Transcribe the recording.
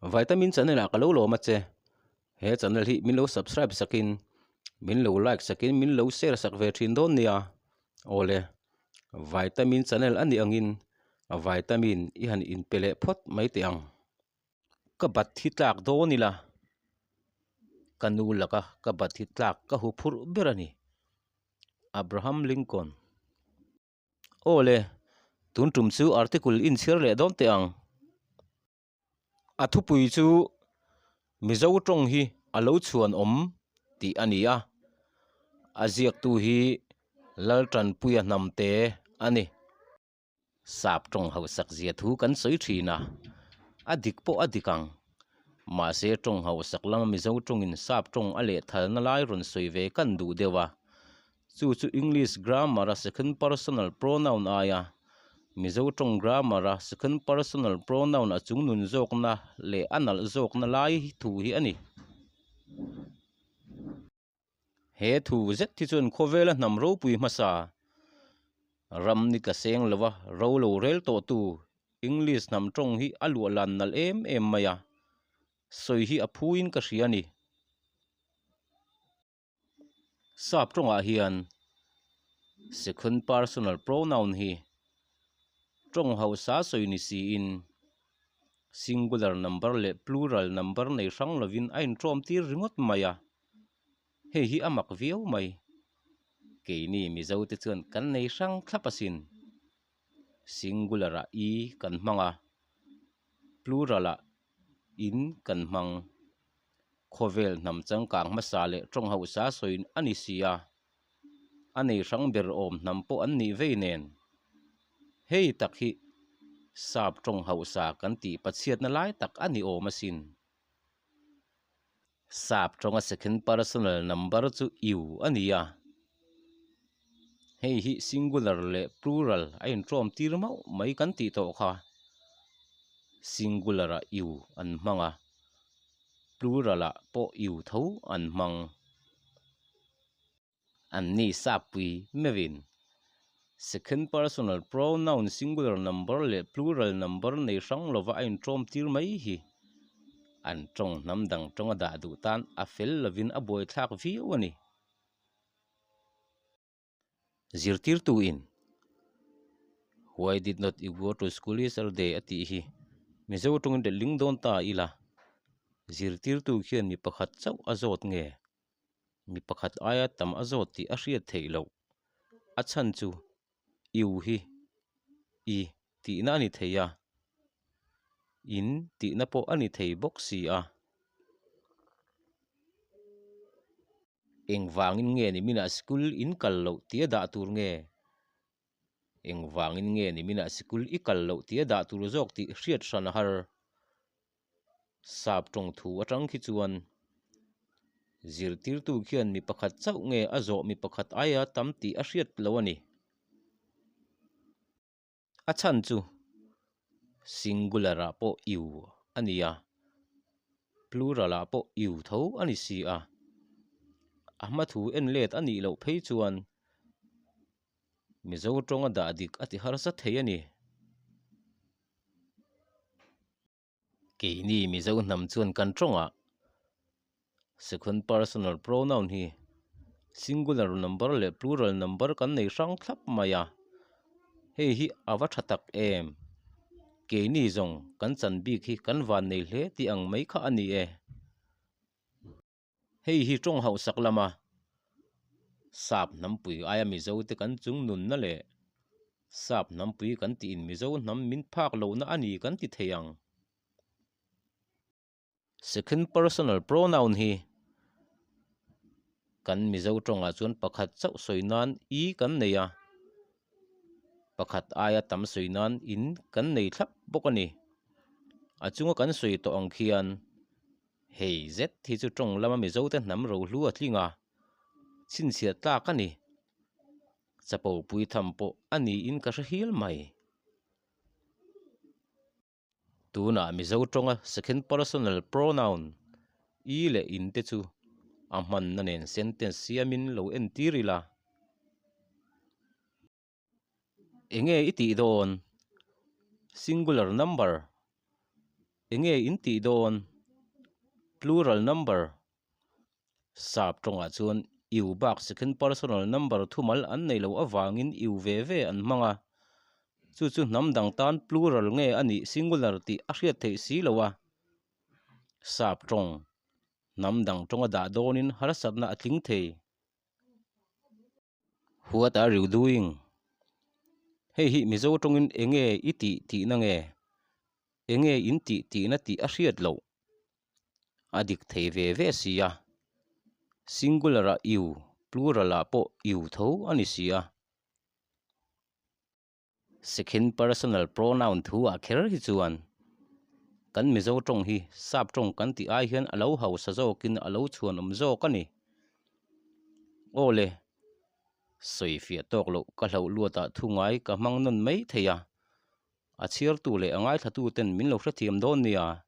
Vitamin channel ah ka lo lawm a che. He channel hi min lo subscribe sakin min lo like sakin min lo share sak ve thin dawn nia. Awle vitamin channel a nih angin vitamin i han inpe leh phawt mai teh ang. Ka bat hi tlak dawn ila ka nu laka ka bat hi tlak ka hu phurh ber a ni. Abraham Lincoln. Aw le, tun tum chu article inchhiar leh dawn teh ang. A thupui chu Mizo tawng hi a lo chhuan awm tih a ni a, a ziaktu hi Laltanpuia Hnamte a ni. Sap tawng hausak zia thu kan sawi thin a, a dik pawh a dik ang. Mahse tawng hausak lama Mizo tawngin sap tawng a lehthalna lai rawn sawi ve kan duh deuh a, Chu chu English grammar a second personal pronoun aia Mizo tawng grammar a second personal pronoun a chungnun zawkna leh a nalh zawkna lai thu hi a ni. He thu zet hi chuan khawvela hnam ropui hmasa ram ni tla seng lova ro lo rel tawhtu English hnam tawng hi a luah lan nalh em em mai a, sawi hi a phuin ka hria a ni. Sap tawngah hian second personal pronoun hi tawng hausa sawi ni siin singular number leh plural number nei hrang lovin a inṭawm tir ringawt mai a, hei hi a mak viau mai. Keini Mizo te chuan kan nei hrang thlap asin. Singular ah i kan hmang a, plural ah in kan hmang. Khawvel hnam changkang hmasa leh tawng hausa sawiin a ni si a, a nei hrang ber awm hnam pawh an nih vei nen. Hei tak hi sap tawng hausa kan tih pachhiatna lai tak a ni awm asin. Sap tawnga second personal number chu iu a ni a, hei hi singular leh plural a inṭawm tir mauh mai kan tih tawh kha. Singular ah iu an hmang a. Plural ah pawh iu tho an hmang. An ni sappui meuhin second personal pronoun singular number leh plural number nei hrang lova a inṭawm tir mai hi an tawng hnam dang tawnga dah duh tan a fel lovin a buaithlak viau a ni. Zirtirtuin Why did not you go to school yesterday a tih hi Mizo tawngin letling dawn ta ila zirtirtu khian mi pakhat chauh a zawt nge mi pakhat aia tam a zawt tih a hriat theih loh a chhan chu iu hi i tihna a ni thei a in tihna pawh a ni thei bawk si a. Engvangin nge ni minah sikul in kal loh tia dah tur nge? Engvangin nge ni minah sikul i kal loh tia dah tur zawk tih hriat hran a har. Sap tawng thu atang khi chuan zirtirtu khian mi pakhat chauh nge a zawh mi pakhat aia tam tih a hriat lo a ni. A chhan chu singular ah pawh iu a ni a, plural ah pawh iu tho a ni si a. A hma thu en let a nih loh phei chuan Mizo tawnga dah dik a ti harsa thei a ni. Keini Mizo hnam chuan kan tawngah second personal pronoun hi singular number leh plural number kan nei hrang thlap mai a, hei hi a va tha tak em? Keini zawng kan chan bik hi kan van nei hle tih ang mai kha a ni e. Hei hi tawng hausak lama sap hnampui aia Mizo te kan chung nunna leh sap hnampui kan tiin Mizo hnam min phak lohna a ni kan ti thei ang. Second personal pronoun hi kan Mizo tawngah chuan pakhat chauh sawi nan i kan nei a, pakhat aia tam sawi nan in kan nei thlap bawk a ni. A chunga kan sawi tawh ang khian Hei zet hi chu tawng lama Mizote hnam rohlu a tling a, chhinchhiah tlak a ni. Chapo pui tham pawh a niin ka hre hial mai. Tunah Mizo tawnga second personal pronoun i leh in te chu a hmanna nen sentence siamin lo entir ila. Enge i tih dawn? Singular number. Enge in tih dawn? Plural number Sap tawngah chuan you bak second personal number thumal an nei loh avangin you ve ve an hmang a. Chu chu hnam dang tan plural nge a nih singular tih a hriat theih si lo a. Sap tawng hnam dang tawnga dah dawnin harsatna a tling thei. What are you doing? Hei hi Mizo tawngin enge i tih tihna nge? Enge in tih tihna tih a hriat loh? A dik thei ve ve si a. Singular ah you, plural ah pawh you tho a ni si a. Second personal pronoun thu ah kher hi chuan kan Mizo tawng hi sap tawng kan tih ai hian a lo hausa zawkin a lo chhuan awm zawk a ni. Aw le, sawi fiah tawk loh ka hlauh luatah thu ngai ka hmang nawn mai thei a, a chhiartu leh a ngaithlatu ten min lo hrethiam dawn nia.